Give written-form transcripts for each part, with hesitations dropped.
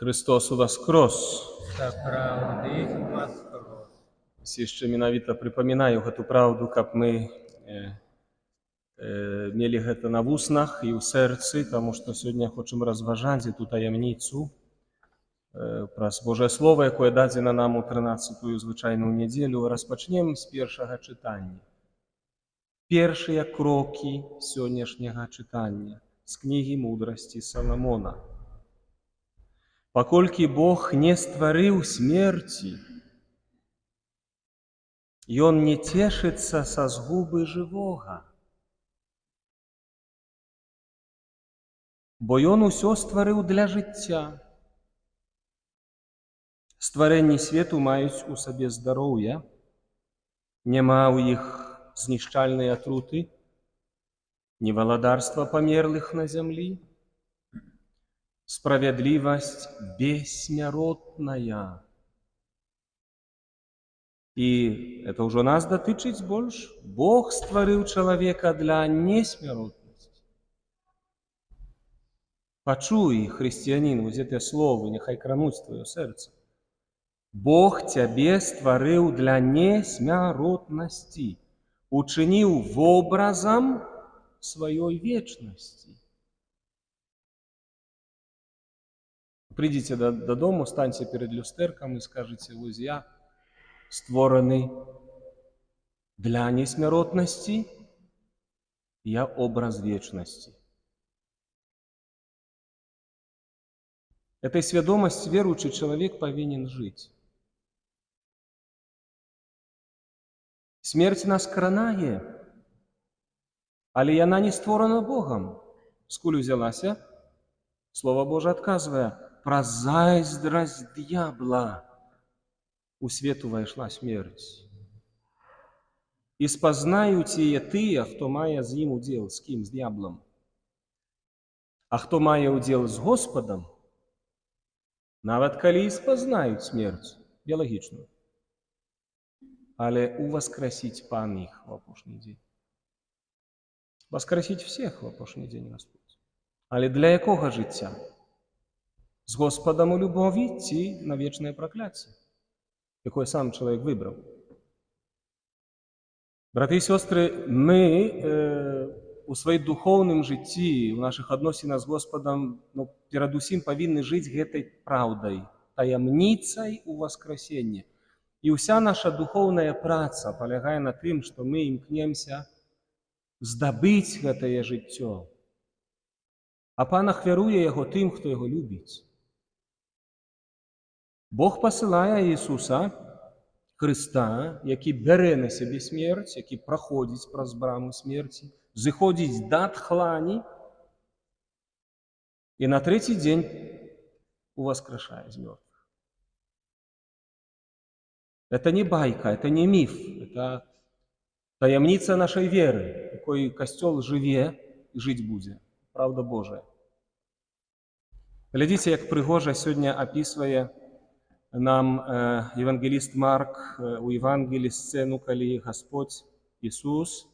Хрыстос уваскрос! Сапраўды уваскрос. Вось яшчэ менавіта прыпамінаю гэту праўду, каб мы мелі гэта на вуснах і ў сэрцы, таму што сёння хочам разважаць эту таямніцу праз Божае Слово, якое дадзена нам у 13-ю звычайную нядзелю. Распачнем з першага чытання. Першыя крокі сённяшняга чытання з кнігі Мудрасці Саламона. Паколькі Бог не стварыў смерці, Ён не цешыцца са згубы жывога, бо Ён усё стварыў для жыцця. Стварэнні свету маюць у сабе здароўе, няма ў іх знішчальнай атруты, ні валадарства памерлых на зямлі. Справядлівасць бессмяротная. І это ўжо нас датычыць больш. Бог стварыў чалавека для несмяротнасці. Пачуй, хрысціянін, вось гэтыя словы, няхай крануць твоё сэрца. Бог цябе стварыў для несмяротнасці, учыніў вобразам сваёй вечнасці. Прыйдзіце дадому, станьце перад люстэркам і скажыце: вось я створаны для несмяротнасці, я образ вечнасці. Этой свядомасці веруючы чалавек павінен жыць. Смерць нас кранае, але яна не створана Богам. Скуль узялася? Слово Божие адказвае: праз зайздрасць д'ябла у свет увайшла смерць. І спазнаюць яе тыя, хто мае з ім удзел, з кім, з д'яблам. А хто мае ўдзел з Госпадам, нават калі і спазнаюць смерць біялагічную, але уваскрасіць Пан іх у апошні дзень. Воскресить всех в апошні дзень Господь. Але для якога жыцця? З Госпадам у любові ці на вечнае пракляцце, якое сам чалавек выбраў? Браты і сёстры, мы у сваім духоўным жыцці, у нашых адносінах з Госпадам, ну, перадусім павінны жыць гэтай праўдай, таямніцай уваскрасення. І ўся наша духоўная праца палягае на тым, што мы імкнемся здабыць гэтае жыццё. А Пан ахвяруе яго тым, хто яго любіць. Бог пасылае Ісуса Хрыста, які бярэ на сябе смерць, які праходзіць праз браму смерці, зыходзіць да адхлані і на трэці дзень уваскрашае з мёртвых. Это не байка, это не міф, это таямніца нашай веры, якой касцёл жыве і жыць будзе. Праўда Божая. Глядзіце, як прыгожа сёння апісвае нам евангеліст Марк у Евангелі сцэну, калі Господь Ісус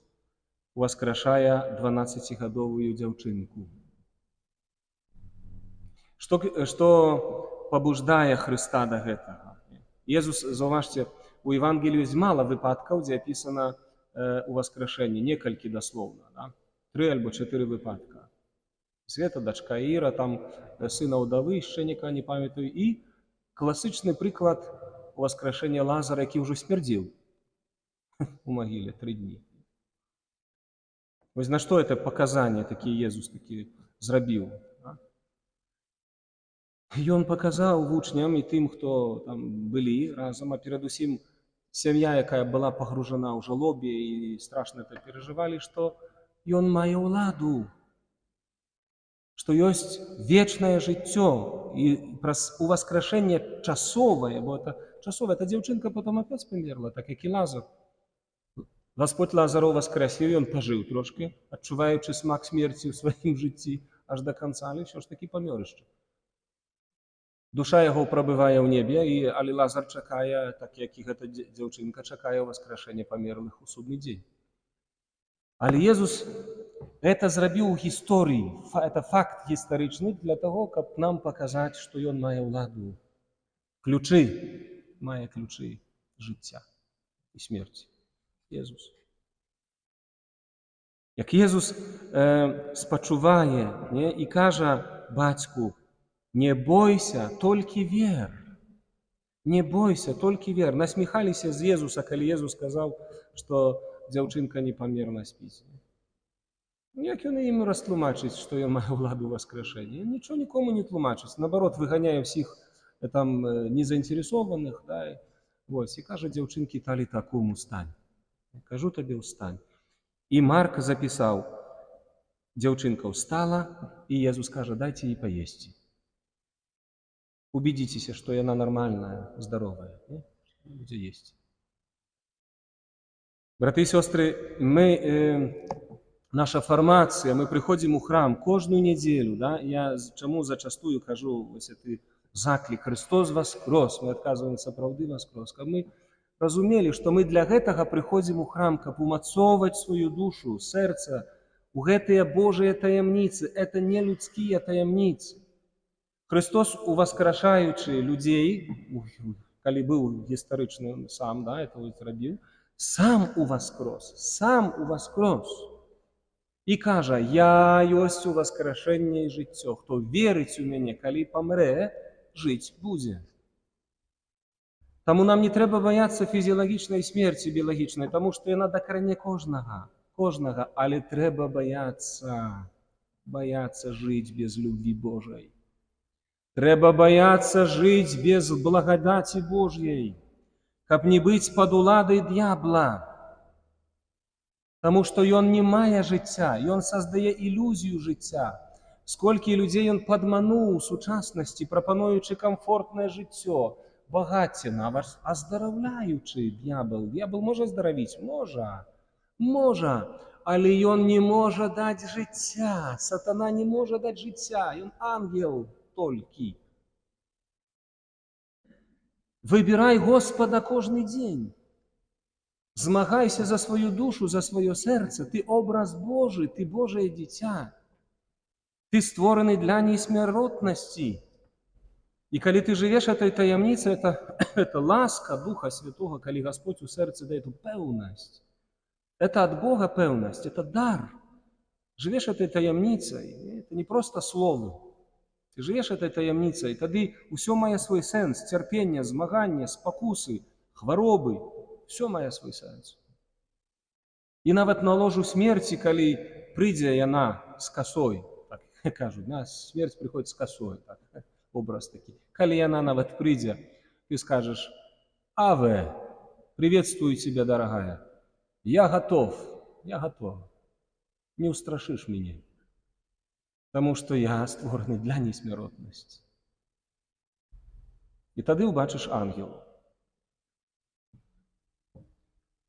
уваскрашае 12-гадовую дзяўчынку. Што пабуждае Хрыста да гэтага? Езус, заўважце, у Евангелію ёсць мала выпадкаў, дзе апісана уваскрашэнне, некалькі даслоўна, да? 3 альбо 4 выпадка. Света, дачка Іра, там сына ўдавы, яшчэ нека не памятаю, і класычны прыклад уваскрашэння Лазара, які ўжо смярдзеў у магіле 3 дні. Вось на што это паказанне такі Езус такі зрабіў? Да? Ён паказаў вучням і тым, хто там былі разам, а перадусім сям'я, якая была пагружана ў жалобе і страшна это перажывалі, што ён мае ўладу, што ёсць вечнае жыццё і праз уваскрашэнне часовае, бо это часовае, эта дзяўчынка потом опять памерла, так як і Лазар. Господь Лазара уваскрасіў, ён пажыў трошкі, адчуваючы смак смерці ў сваім жыцці аж да канца, але ўсё ж такі памёр яшчэ. Душа яго прабывае ў небе, але Лазар чакае, так як і гэта дзяўчынка чакае ўваскрашэння памерлых у судны дзень. Але Езус это зрабіў у гісторыі, это факт гістарычны для таго, каб нам паказаць, што ён мае ўладу. Ключы, мае ключы жыцця і смерці. Езус. Як Езус спачувае, не, і кажа бацьку: «Не бойся, толькі вер. Не бойся, толькі вер». Насміхаліся з Езуса, калі Езус сказаў, што дзяўчынка не памерла, спіць. Як ён ім растлумачыць, што ён мае ўладу ўваскрашэння? Ён нічого нікому не тлумачыць. Наоборот, выганяе ўсіх там незаинтересованных, да, і, вось, і кажа дзяўчынкі: «Таліта кум, устань. Кажу табе, устань». І Марк запісаў: дзяўчынка ўстала, і Езус кажа: «Дайце ей паесці. Убедитесь, что яна нормальная, здоровая, не? Будзе есть». Браты і сёстры, мы, наша фармацыя, мы прыходзім у храм кожную нядзелю, да? Я чаму зачастую кажу вось гэты заклік «Христос воскрес», мы адказваем: «Сапраўды воскрес», каб мы разумелі, што мы для гэтага прыходзім у храм, каб умацоўваць сваю душу, сэрца у гэтыя Божыя таямніцы. Это не людскія таямніцы. Христос, уваскрашаючы людзей, калі быў гістарычны сам, да, это вот рабіў, сам уваскрос, сам уваскрос. І кажа: «Я ёсць уваскрашэнне і жыццё. Хто верыць у мяне, калі памрэ, жыць будзе». Таму нам не трэба баяцца фізіялагічнай смерці, біялагічнай, таму што яна дакране кожнага, кожнага, але трэба баяцца жыць без любві Божай. Трэба баяцца жыць без благадаці Божьей, каб не быць пад уладай д'ябла. Таму што ён не мае жыцця, ён создае ілюзію жыцця. Сколькі людзей ён падмануў у сучаснасці, прапануючы камфортнае жыццё, багацце, нават аздараўляючы д'ябал. Д'ябал можа аздаравіць? Можа. Можа. Але ён не можа даць жыцця. Сатана не можа даць жыцця. Ён ангел толькі. Выбірай Господа кожны дзень. Змагайся за сваю душу, за сваё сэрца. Ты образ Божы, ты Божае дзіця. Ты створаны для несмяротнасці. І калі ты жывеш этой таямніцай, это ласка Духа Святого, калі Господь у сэрцы дае эту пэўнасць. Это ад Бога пэўнасць, это дар. Жывеш этой таямніцай, это не просто словы. Ты жывеш этой таямніцай, тады ўсё мае свой сэнс: цярпенне, змаганне, спакусы, хваробы, всё мае свой сэнс. І нават на ложу смерці, калі прыйдзе яна з касой, так кажуць, на, смерць прыходзіць з касой, так, образ такі. Калі яна нават прыйдзе, ты скажешь: «Аве, приветствую тебя, дорогая, я готов, я готов. Не устрашишь меня, потому что я створаны для несмяротнасці». І тады ўбачыш ангелаў.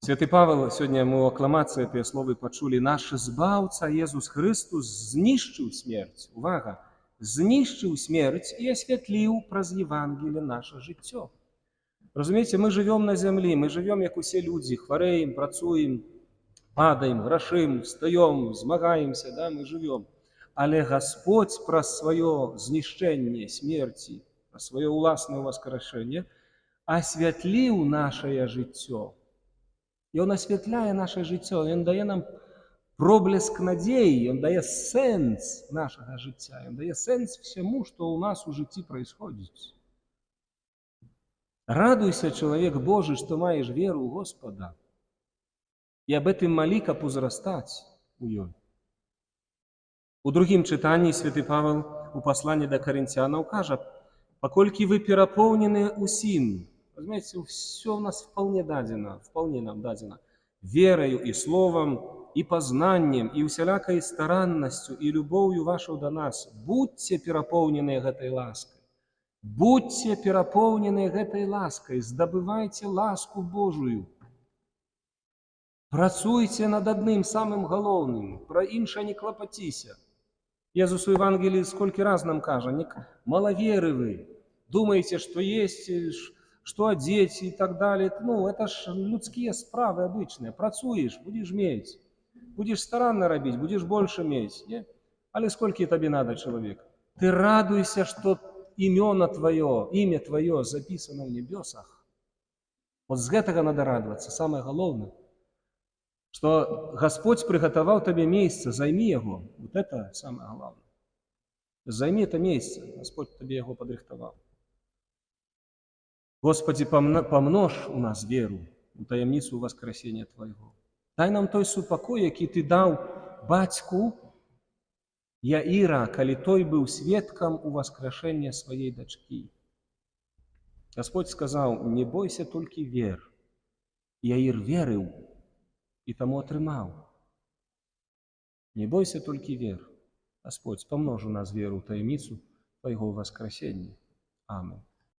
Святы Павел, сёння мы ў акламацыі тыя словы пачулі: наш Збаўца Езус Хрыстус знішчыў смерць. Увага! Знішчыў смерць і асвятліў праз Евангелие наше жыццё. Разумееце, мы жывём на зямлі, мы жывём, як усе людзі, хварэем, працуем, падаем, грашым, встаём, змагаемся, да, мы жывём. Але Господь праз сваё знішчэнне смерці, праз сваё ўласнае ўваскрашэнне асвятліў нашае жыццё. Ён асвятляе наше жыццё, ён дае нам проблеск надзеі, ён дае сэнс нашага жыцця, ён дае сэнс всяму, што ў нас у жыцці происходит. Радуйся, чалавек Божы, што маеш веру ў Господа. І аб гэтым малі, каб узрастаць у ёй. У другім чытанні святы Павел у пасланні да карынцянаў кажа: паколькі вы перапоўнены усім, разумееце, ўсё ў нас вполне дадзена, вполне нам дадзена, вераю і словам, і пазнаннем, і усялякай стараннасцю, і любоўю вашаў да нас, будьце перапоўненыя гэтай ласкай. Будьце перапоўненыя гэтай ласкай, здабывайце ласку Божую. Працуйце над адным самым галоўным, пра іншае не клапаціся. Езус у Евангелии сколькі раз нам кажа: не, малаверы вы, думаете, что есть, что одеть и так далее. Ну, это ж людскія справы обычные. Працуеш, будешь мець. Будзеш старанна рабіць, будзеш больше мець, не? Але сколькі табе надо чалавек? Ты радуйся, што імёна твоё, імя твоё запісана ў нябёсах. Вот з гэтага надо радавацца, самае галоўнае, што Господь прыгатаваў табе месца, займі яго. Вот это самое главное. Займі это месца, Господь табе яго падрыхтаваў. Господи, памнож у нас веру у таямніцу уваскрасення Твайго. Дай нам той супакой, які Ты даў бацьку Яіра, калі той быў сведкам уваскрашэння сваёй дачкі. Господь сказаў: «Не бойся, толькі вер». Яір верыў і таму атрымаў. Не бойся, толькі вер. Господь, памнож у нас веру ў таямніцу Твайго ўваскрасення. Амен.